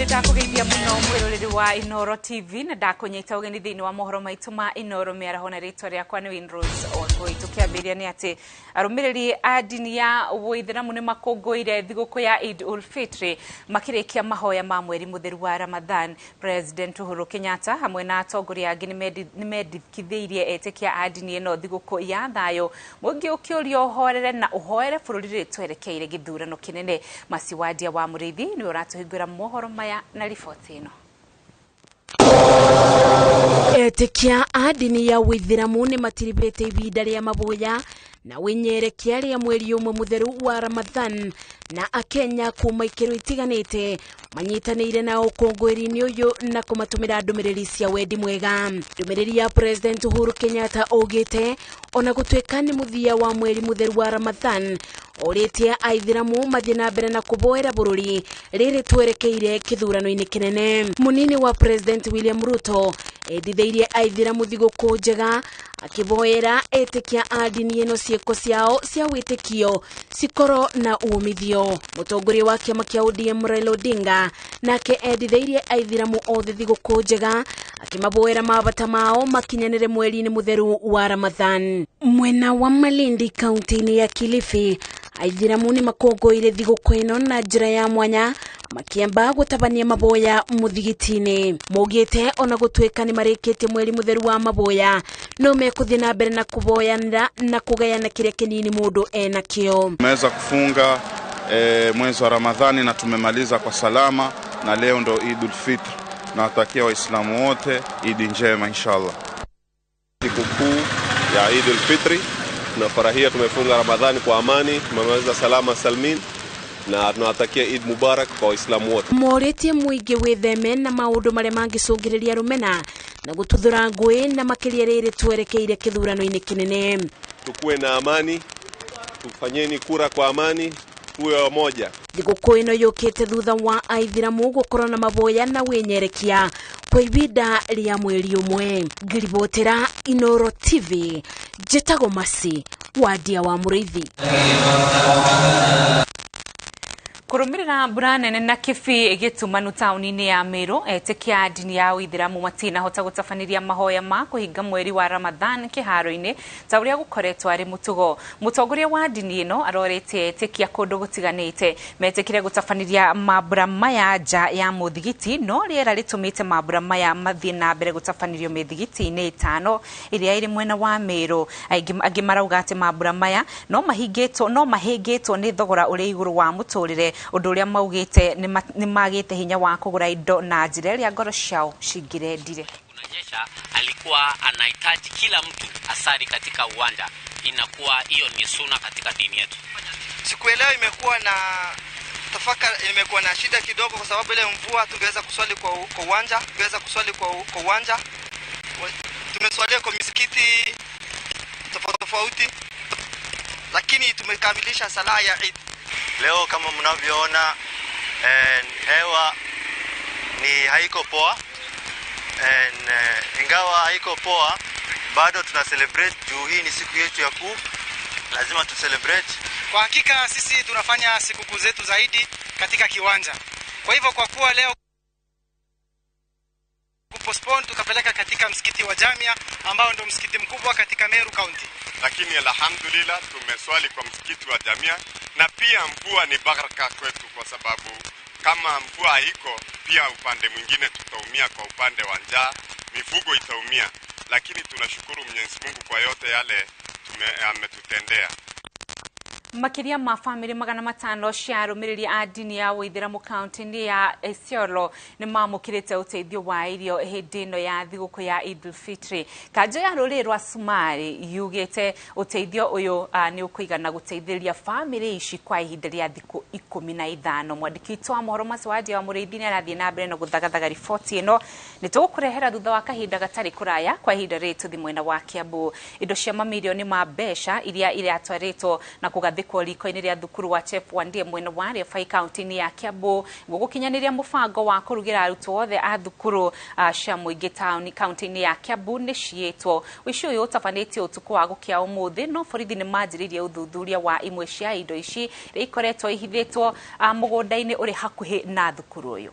Nĩndakũgeithia mũno mwĩroreri wa Inooro TV na ndakũnyita ũgeni thĩinĩ wa mohoro maitũ ma Inooro mĩaraho, na rĩtwa rĩakwa nĩ Winrose Wangũi. Tũkĩambĩrĩria nĩ atĩ arũmĩrĩri a ndini ya Ũithĩramu nĩ makũngũĩire thigũkũ ya Eid ul Fitri makĩrĩkia mahoya ma mweri mũtheru wa Ramadhan. President Uhuru Kenyatta hamwe na atongoria angĩ nĩmendekithĩirie etĩkia a ndini ĩno thigũkũ ya thayũ, mũingĩ ũkĩũrio ũhorere na ũhoere bũrũri rĩrĩ twerekeire gĩthurano kĩnene. Masiwadia wa Mũrĩithi nĩwe ũratũhingũra mohoro maya na riboti ĩno. Etĩkia a ndini ya Ũithĩramu nĩ matiribĩte ihinda rĩa maboya na wĩnyerekia rĩa mweri ũmwe mũtheru wa Ramadhan, na akenya kuma ikĩro itiganĩte manyitanĩire na ũkũngũĩri-inĩ ũyũ na kũmatũmĩra ndũmĩrĩri cia wendi mwega. Ndũmĩrĩri ya President Uhuru Kenyatta augĩte ona gũtuĩka nĩ mũthia wa mweri mũtheru wa Ramadhan, orĩtie aithĩramu mathiĩ na mbere na kũboera bũrũri rĩrĩ twerekeire kĩthurano-inĩ kĩnene. Mũnini wa President William Ruto endithĩirie aithĩramu thigũkũ njega, akĩboera etĩkia a ndini ĩno ciĩko ciao cia wĩtĩkio cikorwo na umithio. Mũtongoria wa kĩama kĩa ODM Raila Odinga nake endithĩirie aithĩramu othe thigũkũ njega, akĩmaboera mabata mao makinyanĩre mweri-inĩ mũtheru wa Ramadhan. Mwena wa Malindi kaunti-inĩ ya Kilifi, aithĩramu nĩ makũngũĩire thigũkũ ĩno na njĩra ya mwanya, makĩamba gũtabania maboya mũthigiti-inĩ. Maugĩte ona gũtuĩka nĩ marĩkĩtie mweri mũtheru wa maboya, no mekũthiĩ na mbere na kũboyanĩra na kũgayana kĩrĩa kĩnini mũndũ enakĩo. Tumeweza kufunga mwezi wa Ramadhani na tumemaliza kwa salama, na leo ndo Idul Fitr. Nawatakia Waislamu wote Idi njema inshallah. Sikukuu ya Idul Fitri tunafurahia, tumefunga Ramadhani kwa amani, tumemaliza salama salmin, na tunawatakia Eid Mubarak kwa Waislamu wote. Morĩtie mũingĩ wĩtheme na maũndũ marĩa mangĩcũngĩrĩria rũmena na gũtuthũra ngũĩ, na makĩria rĩrĩ twerekeire kĩthurano-inĩ kĩnene. Tukuwe na amani, tufanyeni kura kwa amani, tuwe wamoja. Thigũkũ ĩno yũkĩte thutha wa aithĩramu gũkorwo na maboya na wĩnyerekia kwa ihinda rĩa mweri ũmwe. Ngĩribotera Inooro TV, njĩtagwo Masi Wadia wa Mũrĩithi. Kũrũmĩrĩra mbura nene na kĩbii gĩtumanu taũni-inĩ ya Meru, etĩkia a ndini ya Ũithĩramu matinahota gũtabanĩria mahoya ma kũhinga mweri wa Ramadhan kĩharo-inĩ ta ũrĩa gũkoretwo arĩ mũtugo. Mũtongoria wa ndini ĩno arorĩtie etĩkia kũndũ gũtiganĩte metĩkire gũtabanĩria mambura maya nja ya mũthigiti, no rĩera rĩtũmĩte mambura maya mathiĩ na mbere gũtabanĩrio mĩthigiti-inĩ 5 ĩrĩa ĩrĩ mwena wa Meru. Angĩ marauga atĩ mambura maya no mahĩngĩtwo nĩ thogora ũrĩ igũrũ wa mũtũrĩre, ũndũ ũrĩa maugĩte nĩ magĩte hinya wa kũgũra indo na njĩra ĩrĩa ngoro ciao cingĩrendire. Kunanyesha, alikuwa anahitaji kila mtu asali katika uwanja, inakuwa hiyo ni suna katika dini yetu. Siku ya leo imekuwa na tafaka, imekuwa na shida kidogo kwa sababu ile mvua tungeweza kuswali kwa uwanja, tungeweza kuswali kwa uwanja. Tumeswalia kwa misikiti tofauti tofauti, lakini tumekamilisha sala ya Eid. Leo kama mnavyoona, hewa ni haiko poa. Ingawa haiko poa, bado tuna celebrate juu hii ni siku yetu ya kuu, lazima tu celebrate. Kwa hakika sisi tunafanya sikukuu zetu zaidi katika kiwanja. Kwa hivyo kwa kuwa leo kupostpone tukapeleka katika msikiti wa Jamia ambao ndio msikiti mkubwa katika Meru County. Lakini alhamdulillah tumeswali kwa msikiti wa Jamia, na pia mvua ni baraka kwetu kwa sababu kama mvua haiko pia upande mwingine tutaumia kwa upande wa njaa, mifugo itaumia, lakini tunashukuru Mwenyezi Mungu kwa yote yale ametutendea. Makĩria ma bamĩrĩ 500 cia arũmĩrĩri a ndini ya Ũithĩramu kaunti-inĩ ya Isiolo nĩ mamũkĩrĩte ũteithio wa irio hĩndĩ ĩno ya thigũkũ ya Idul Fitri. Kanjũ ya rũrĩrĩ rwa Sumari yugĩte ũteithio ũyũ nĩ ũkũigana gũteithĩrĩria bamĩrĩ ici kwa ihinda rĩa thikũ 15. Mwandĩki witũ wa mohoro Masiwadia wa Mũrĩithi nĩ arathiĩ na mbere na gũthagathaga riboti ĩno, nĩ tũgũkũrehera thutha wa kahinda gatarĩ kũraya. Kwa ihinda rĩrĩ tũthiĩ mwena wa Kiambu. Indo cia mamirioni ma mbeca iria iratwarĩtwo na kũgathĩkwo riko-inĩ rĩa thukuru wa Chef Wandie mwena wa Rĩabai kaunti-inĩ ya Kiambu gũgũkinyanĩria mũbango wa kũrugĩra arutwo othe a thukuru cia mũingĩ kaunti-inĩ ya Kiambu nĩ ciĩtwo. Ũici ũyũ ũtabanĩtio ũtukũ wa gũkĩa ũmũthĩ, no borithi nĩ manjĩrĩirie ũthuthuria wa imwe cia indo ici iria ikoretwo ihithĩtwo mũgũnda-inĩ ũrĩ hakuhĩ na thukuru ũyũ.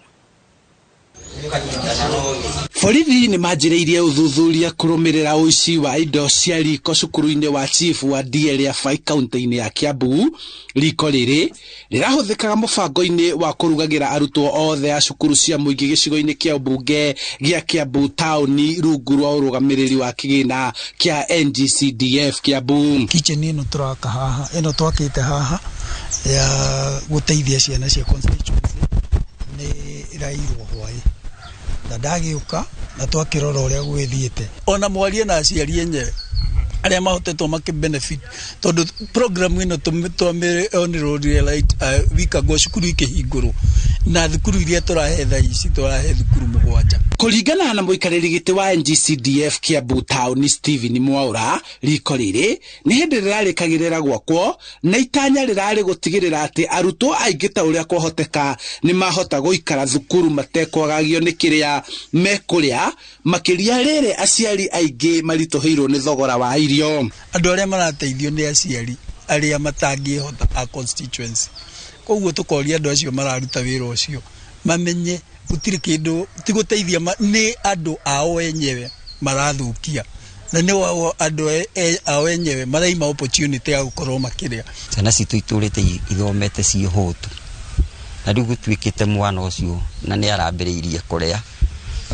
Borithi nĩ manjĩrĩirie ũthuthuria kũrũmĩrĩra ũici wa indo cia riko cukuru-inĩ wa chief wa DLFI kaunti-inĩ ya Kiambu. Riko rĩrĩ rĩrahũthĩkaga mũbango-inĩ wa kũrugagĩra arutwo othe a cukuru cia mũingĩ gĩcigo-inĩ kĩa ũmbunge gĩa Kiambu taũni rungu rwa ũrũgamĩrĩri wa kĩgĩna kĩa NGCDF Kiambu. Kitchen ĩno tũraka haha, ĩno twakĩte haha ya gũteithia ciana cia constituency nĩ ĩrairwo hwaĩ na ndagĩũka na twakĩrora ũrĩa gwĩthiĩte ona mwarie na aciari enyewe arĩa mahotetwo makĩ benefit tondũ program ĩno twamĩonirwo right week ago cukuru ikĩhingũrwo na thukuru iria tũrahe thaa ici tũrahe thukuru 7. Kũringana na mũikarĩri gĩtĩ wa NGCDF Kiambu Town Steven Mwaura, riko rĩrĩ nĩ hĩndĩ rĩrarĩkagĩrĩra gwakwo na itanya rĩrarĩ gũtigĩrĩra atĩ arutwo aingĩ ta ũrĩa kwahoteka nĩ mahota gũikara thukuru matekwagagio nĩ kĩrĩa mekũrĩa, makĩria rĩrĩ aciari aingĩ maritũhĩirwo nĩ thogora wa irio. Andũ arĩa marateithio nĩ aciari arĩa matangĩhota a constituency, koguo tũkoria andũ acio mararuta wĩra ũcio mamenye gũtirĩ kĩndũ ti gũteithia, nĩ andũ ao enyewe marathũkia na nĩ andũ ao enyewe maraima opportunity ya gũkorwo makĩrĩa. Ciana citũ itũrĩte ithomete ciĩ hũtu na rĩu gũtuĩkĩte mwana ũcio na nĩ arambĩrĩirie kũrĩa.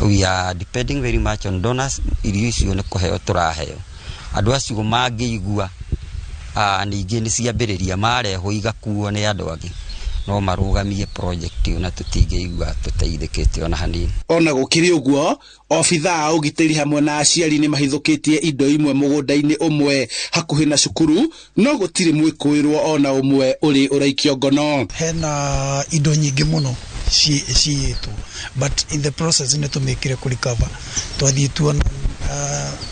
We are depending very much on donors, irio icio nĩ kũheo tũraheo. Andũ acio mangĩigua ningĩ nĩ ciambĩrĩria marehwo igakuo nĩ andũ angĩ no marũgamie project ĩyo na tũtingĩigua tũteithĩkĩte ona hanini. Ona gũkĩrĩ ũguo, obithaa a ũgitĩri hamwe na aciari nĩ mahithũkĩtie indo imwe mũgũnda-inĩ ũmwe hakuhĩ na cukuru, no gũtirĩ mwĩkũĩrwo ona ũmwe ũrĩ ũraikio ngono. Hena indo nyingĩ mũno ciiyĩtwo, but in the process nĩ tũmĩkire kũ recover. Twathiĩ tuona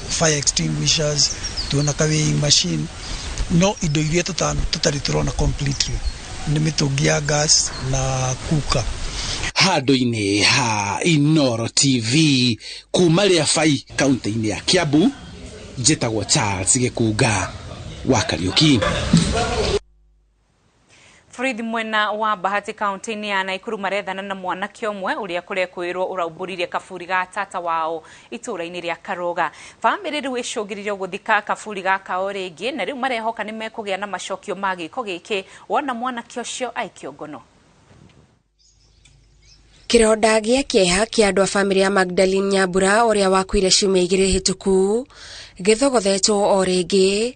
fire extinguishers, tuona ka weighing machine, no indo iria tũtarĩ tũrona completely nĩ mĩtũngi ya gas na kuka. Handũ-inĩ ha Inooro TV kuma Rĩabai kaunti-inĩ ya Kiambu, njĩtagwo Charles Gĩkunga wa Kariũki. Borithi mwena wa Bahati kaunti-inĩ ya Nakuru marethana na mwanake ũmwe ũrĩa kũrekwĩrwo ũraumbũrire kaburi ga tata wao itũũra-inĩ rĩa Karoga. Bamĩrĩ rĩu ĩcũngĩrĩirio gũthika kaburi gaka o rĩngĩ na rĩu marehoka nĩ mekũgĩa na macokio ma gĩko gĩkĩ wona mwanake ũcio aikio ngono. Kĩronda gĩa kĩeha kĩa andũ a bamĩrĩ ya Magdalene Nyambura ũrĩa wakuire ciumia 2 hĩtũku gĩthogothetwo o rĩngĩ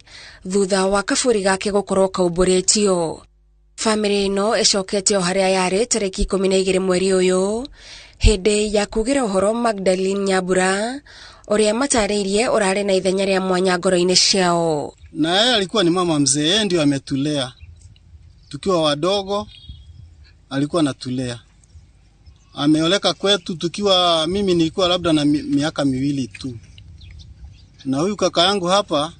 thutha wa kaburi gake gũkorwo kaumbũrĩtio. Bamĩrĩ ĩno ĩcokete o harĩa yarĩ tarĩki 12 mweri ũyũ hĩndĩ ya kugĩra ũhoro Magdalene Nyambura ũrĩa matarĩirie ũrarĩ na ithenya rĩa mwanya ngoro-inĩ ciao. Na yeye alikuwa ni mama mzee, yeye ndio ametulea tukiwa wadogo, alikuwa anatulea. Ameoleka kwetu tukiwa, mimi nilikuwa labda na miaka 2 tu, na huyu kaka yangu hapa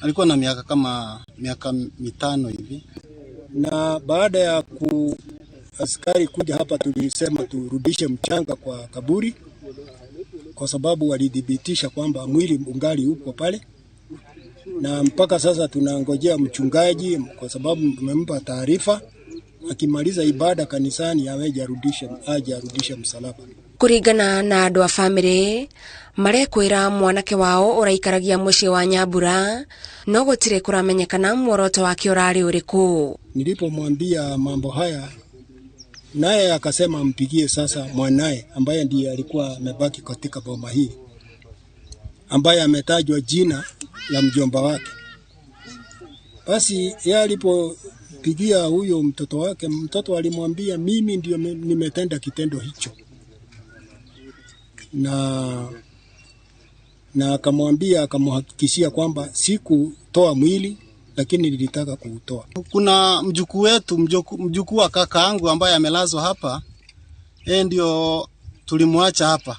alikuwa na miaka kama miaka 5 hivi. Na baada ya askari kuja hapa tulisema turudishe mchanga kwa kaburi kwa sababu walidhibitisha kwamba mwili ungali uko pale, na mpaka sasa tunangojea mchungaji kwa sababu tumempa taarifa, akimaliza ibada kanisani aje arudishe msalaba. Kuringana na andũ a bamĩrĩ marekwĩra mwanake wao ũraikaragia mũciĩ wa Nyambura no gũtirĩ kũramenyekana muoroto wake ũrarĩ ũrĩkũ. Nilipomwambia mambo haya naye akasema mpigie sasa mwanae ambaye ndiye alikuwa amebaki katika boma hili, ambaye ametajwa jina la mjomba wake. Basi yeye alipopigia huyo mtoto wake, mtoto alimwambia mimi ndio nimetenda kitendo hicho, na akamwambia, akamhakikishia kwamba sikutoa mwili lakini nilitaka kuutoa. Kuna mjukuu wetu, mjukuu wa kaka yangu ambaye amelazwa hapa, yeye ndio tulimwacha hapa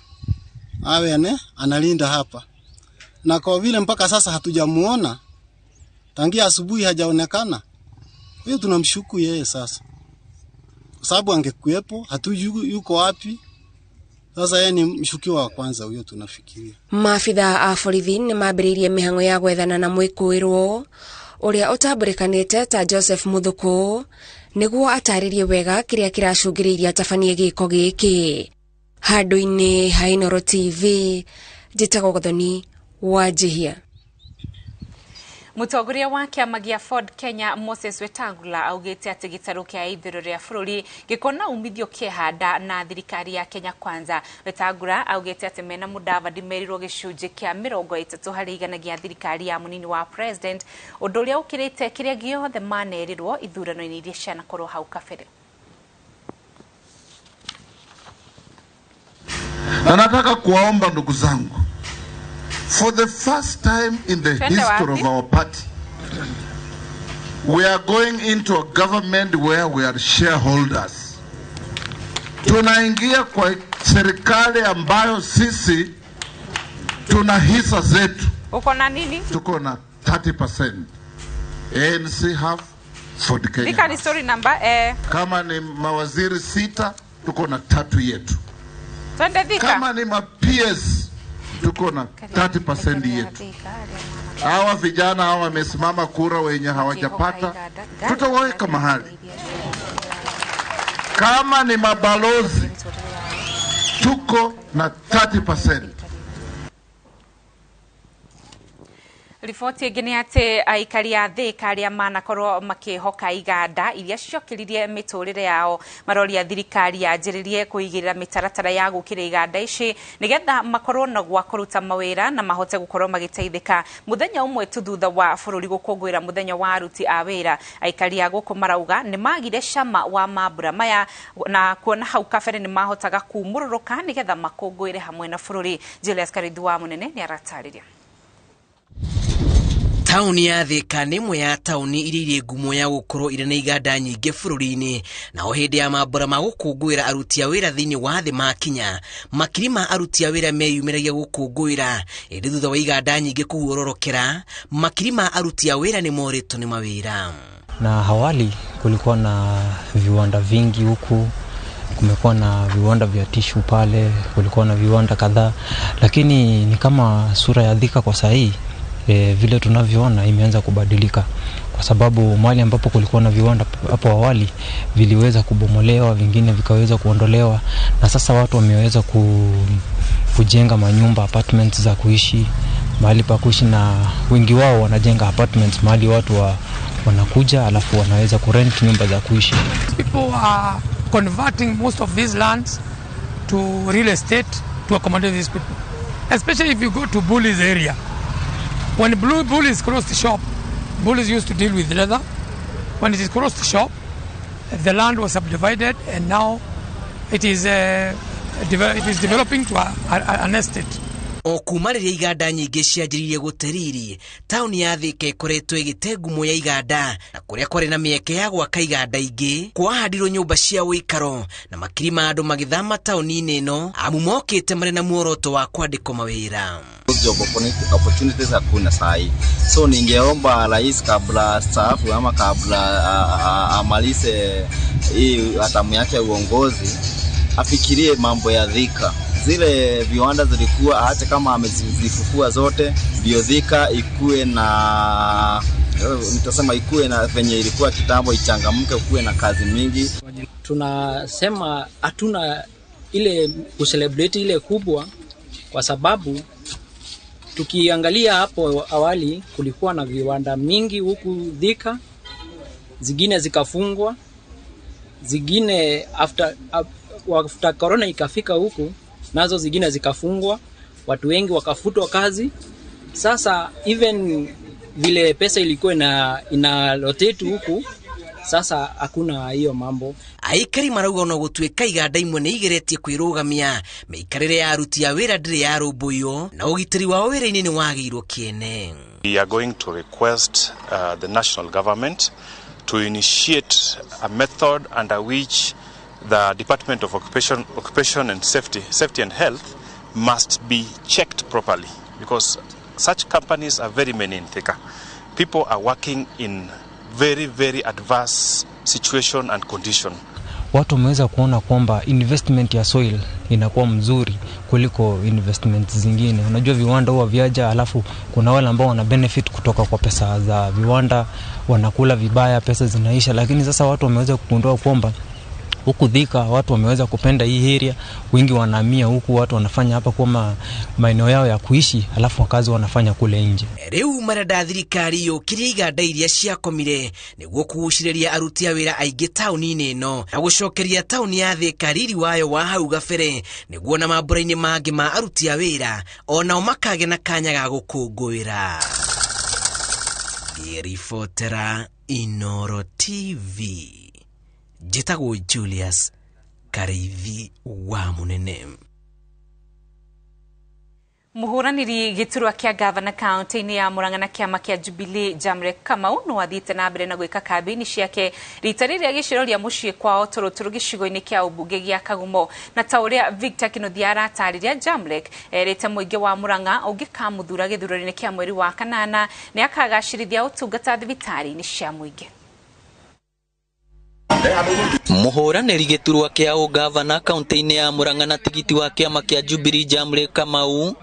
awe analinda hapa, na kwa vile mpaka sasa hatujamuona, tangia asubuhi hajaonekana, kwa hiyo tunamshuku yeye sasa, kwa sababu angekuepo hatujui yuko wapi. Sasa yeye ni mshukiwa wa kwanza huyo tunafikiria. Maabithaa a borithi nĩ mambĩrĩirie mĩhang'o ya gwethana na mwĩkũĩrwo ũrĩa ũtambũrĩkanĩte ta Joseph Muthuku nĩguo atarĩrie wega kĩrĩa kĩracũngĩrĩirie atabanie gĩko gĩkĩ. Handũ-inĩ ha Inooro TV, njĩtagwo Gathoni Wanjihia. Mũtongoria wa kĩama gĩa Ford Kenya Moses Wetangula augĩte atĩ gĩtarũ kĩa ithũĩro rĩa bũrũri gĩkona umithio kĩehanda na thirikari ya Kenya Kwanza. Wetangula augĩte atĩ mena Mudavadi merirwo gĩcunjĩ kĩa 30% gĩa thirikari ya mũnini wa president, ũndũ ũrĩa ũkĩrĩte kĩrĩa gĩothe manerirwo ithurano-inĩ iria cianakorwo hau kabere. Na nataka kuwaomba ndugu zangu, for the first time in the history of our party, we are going into a government where we are shareholders. Tunaingia kwa serikali ambayo sisi tuna hisa zetu. Uko na nini? Tuko na 30%. ANC half, Ford Kenya. Lika ni story number Kama ni mawaziri 6, tuko na 3 yetu. Kama ni ma PS tuko na 30% yetu. Hawa vijana hawa wamesimama kura wenye hawajapata, tutawaweka mahali. Kama ni mabalozi tuko na 30%. Riboti ĩngĩ nĩ atĩ aikari a Thika arĩa manakorwo makĩhoka iganda iria ciokĩririe mĩtũrĩre yao maroria thirikari yanjĩrĩrie kũigĩrĩra mĩtaratara ya gũkĩra iganda ici nĩgetha makorwo na gwa kũruta mawĩra na mahote gũkorwo magĩteithĩka. Mũthenya ũmwe tu thutha wa bũrũri gũkũngũĩra mũthenya wa aruti a wĩra, aikari a gũkũ marauga nĩ magire cama wa mambura maya na kuona hau kabere nĩ mahotaga kumũrũrũka nĩgetha makũngũĩre hamwe na bũrũri. Julius Karithu wa Mũnene nĩ aratarĩria. Tauni ya Thika nĩ ĩmwe ya tauni iria irĩ ngumo ya gũkorwo irĩ na iganda nyingĩ bũrũri-inĩ. Naho hĩndĩ ya mambura ma gũkũngũĩra aruti a wĩra thĩinĩ wa thĩ makinya, makiri ma aruti a wĩra meyumĩragia gũkũngũĩra. Ĩndĩ thutha wa iganda nyingĩ kũhurũrũkĩra, makiri ma aruti a wĩra nĩ morĩtwo nĩ mawĩra. Na awali kulikuwa na viwanda vingi huku, kumekuwa na viwanda vya tishu pale, kulikuwa na viwanda kadhaa, lakini ni kama sura ya Thika kwa sahii vile tunavyoona imeanza kubadilika, kwa sababu mahali ambapo kulikuwa na viwanda hapo awali viliweza kubomolewa, vingine vikaweza kuondolewa, na sasa watu wameweza kujenga manyumba, apartments za kuishi, mahali pa kuishi, na wengi wao wanajenga apartments mahali watu wanakuja alafu wanaweza kurent nyumba za kuishi. People are converting most of these lands to real estate to accommodate these people, especially if you go to Bullies area. When Blue Bullies closed the shop, Bullies used to deal with leather. When it is closed the shop, the land was subdivided, and now it is developing to an estate. O kuma rĩrĩa iganda nyingĩ cianjĩrĩirie gũteriri, tauni ya Thika ĩkoretwo ĩgĩte ngumo ya iganda, na kũrĩa kwarĩ na mĩeke ya gwaka iganda ingĩ kwahandirwo nyũmba cia ũikaro na makiri ma andũ magĩthama tauni-inĩ ĩno amu mokĩte marĩ na muoroto wa kwandĩkwo mawĩra. Job opportunities hakuna sahi, so ningeomba rais kabla staafu ama kabla amalize hii hatamu yake ya uongozi afikirie mambo ya Thika. Zile viwanda zilikuwa hata kama amezifufua zote, ndio Thika ikue na, nitasema ikue na venye ilikuwa kitambo, ichangamke, kuwe na kazi mingi. Tunasema hatuna ile kucelebrate ile kubwa, kwa sababu tukiangalia hapo awali kulikuwa na viwanda mingi huku Thika, zingine zikafungwa, zingine after corona ikafika huku nazo zingine zikafungwa, watu wengi wakafutwa kazi. Sasa even vile pesa ilikuwa ina rotate huku, sasa hakuna hiyo mambo. Aikari marauga no gũtuĩka iganda imwe nĩ igeretie kwĩrũgamia, mĩikarĩre ya aruti a wĩra ndĩrĩ yarũmbũiyo na ũgitĩri wao wĩra-inĩ nĩ wagĩirwo kĩene. We are going to request the national government to initiate a method under which the Department of Occupation and Safety and Health must be checked properly, because such companies are very many in Thika. People are working in very, very adverse situation and condition. Watu wameweza kuona kwamba investment ya soil inakuwa mzuri kuliko investment zingine. Unajua viwanda huwa viaja, alafu kuna wale ambao wana benefit kutoka kwa pesa za viwanda, wanakula vibaya, pesa zinaisha. Lakini sasa watu wameweza kugundua kwamba Huku Thika watu wameweza kupenda hii area, wengi wanahamia huku, watu wanafanya hapa kuwa maeneo yao ya kuishi, alafu wakazi wanafanya kule nje. Riu marenda thirikari yũkĩrie iganda iria ciakomire nĩguo kũgucĩrĩria aruti a wĩra aingĩ taũni-inĩ ĩno na gũcokeria taũni ya Thika riri wayo wa hau gabere nĩguo na mambũra-inĩ mangĩ ma aruti a wĩra onao makagĩa na kanya ga gũkũngũĩra. Ngĩribotera Inooro TV, njĩtagwo Julius Karĩithi wa Mũnene. Muhuraniri giturwa kia gavana kaunti-inĩ ya Murang'a na kĩama kĩa Jubilee Jamre Kamau no athiĩte na mbere na gwĩka kambĩini ciake rita rĩrĩ agĩciroria mũciĩ kwao Tũrũtũrũ gĩcigo-inĩ kĩa ũmbunge gĩa Kagumo. Na ta ũrĩa Victor Kinuthia aratarĩria, Jamlek erĩte mũingĩ wa Murang'a ũngĩkamũthura gĩthurano-inĩ kĩa mweri wa kanana nĩ akagacĩrithia ũtungata thibitarĩ-inĩ cia mũingĩ. Muhuranĩri gĩturwa kĩa ũgavana kaunti-inĩ ya Murang'a na tigiti wa kĩama kĩa Jubilee Jamle Kamau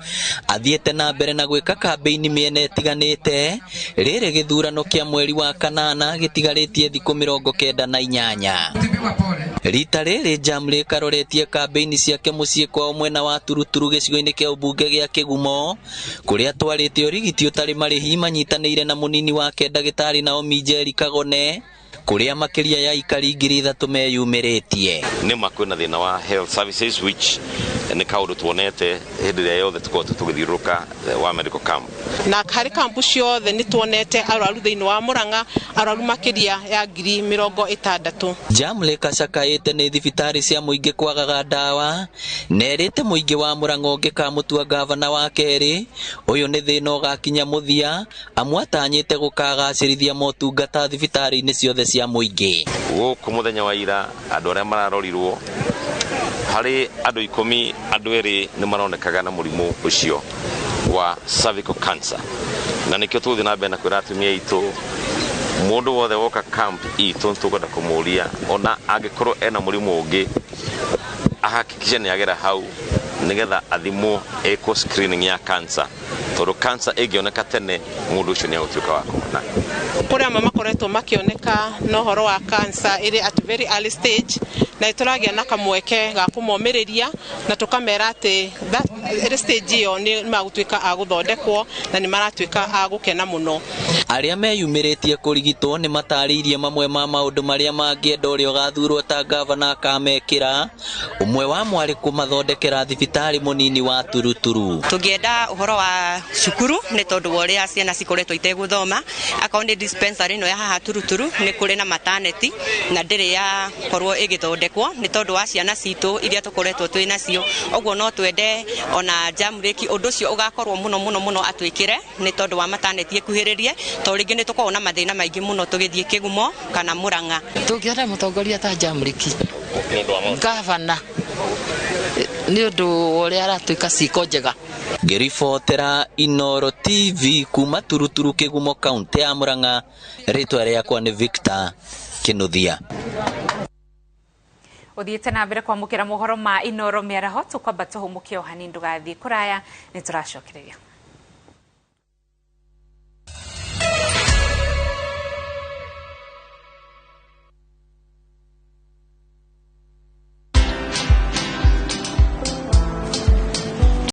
athiĩte na mbere na gwĩka kambĩini mĩena ĩtiganĩte rĩrĩ gĩthurano kĩa mweri wa kanana gĩtigarĩtie thikũ 98. Rita rĩrĩ Jamle karoretie kambĩini ciake mũciĩ kwao mwena wa Turuturu gĩcigo-inĩ kĩa ũmbunge gĩa Kĩgumo kũrĩa twarĩte ũrigiti ũtarĩ marĩhi manyitanĩire na mũnini wake ndagĩtarĩ Naomi Njeri Kagone kuria makiria ya ikari 3,000 meyumĩrĩtie. Nĩ ma kwĩna thĩna wa health services which nĩ kaũndũ tuonete hĩndĩ ĩrĩa yothe tũkoretwo tũgĩthiũrũrũka wa medical camp. Na harĩ kampu ciothe nĩ tuonete arwaru thĩinĩ wa Murang'a, arwaru makĩria ya 60,000. Jamle kacakaĩte nĩ thibitarĩ cia mũingĩ kwagaga ndawa nerĩte mũingĩ wa Murang'a ũngĩkamũtua gavana wa kerĩ ũyũ nĩ thĩna ũgakinya mũthia amu atanyĩte gũkagacĩrithia motungata thibitarĩ-inĩ ciothe cia mũingĩ. Gũkũ mũthenya wa ira andũ arĩa mararorirwo harĩ andũ 10 andũ 2 nĩ maronekaga na mũrimũ ũcio wa cervical cancer, na nĩkĩo tũgũthiĩ na mbere na kwĩra atumia aitũ mũndũ wothe woka camp itũ nĩtũkwenda kũmũria ona angĩkorwo ena mũrimũ ũngĩ ahakikishe nĩ agera hau nĩgetha athimwo ekwo screening ya cancer, tondũ cancer ĩngĩoneka tene mũndũ ũcio nĩ agũtuĩka wa kũhona. Kũrĩ amwe makoretwo makĩoneka na ũhoro wa cancer ĩrĩ at very early stage, na nĩtũragĩa na kamweke ga kũmomĩrĩria na tũkamera atĩ ĩrĩ stage ĩyo nĩ magũtuĩka a gũthondekwo na nĩ maratuĩka a gũkena mũno. Arĩa meyumĩrĩtie kũrigitwo nĩ matarĩirie mamwe ma maũndũ marĩa mangĩenda ũrĩa ũgathurwo ta gavana akamekĩra, ũmwe wa mwarĩ kũmathondekera thibitarĩ mũnini wa Turuturu. Tũngĩenda ũhoro wa cukuru nĩ tondũ wa ũrĩa ciana cikoretwo itegũthoma, akorwo nĩ dispensary ĩno ya haha Turuturu nĩ kũrĩ na maternity na ndĩrĩ yakorwo ĩgĩthondekwo nĩ tondũ wa ciana citũ iria tũkoretwo twĩ nacio. Ũguo no twende ona Jamreki ũndũ ũcio ũgakorwo mũno mũno mũno atwĩkĩre nĩ tondũ wa maternity ĩkuhĩrĩrie, tondũ rĩngĩ nĩ tũkoragwo na mathĩna maingĩ mũno tũgĩthiĩ Kĩgumo kana Murang'a. Tũngĩona mũtongoria ta Jamreki gavana nĩ ũndũ wa ũrĩa aratwĩka ciĩko njega. Ngĩribotera Inooro TV kuma Turuturu Kĩgumo kaunti ya Murang'a, rĩtwa rĩakwa nĩ Victor Kinuthia. Ũthiĩte na mbere kwamũkĩra mohoro ma Inooro mĩaraho, tũkwamba tũhũmũke o hanini ndũgathiĩ kũraya, nĩ tũracokereria.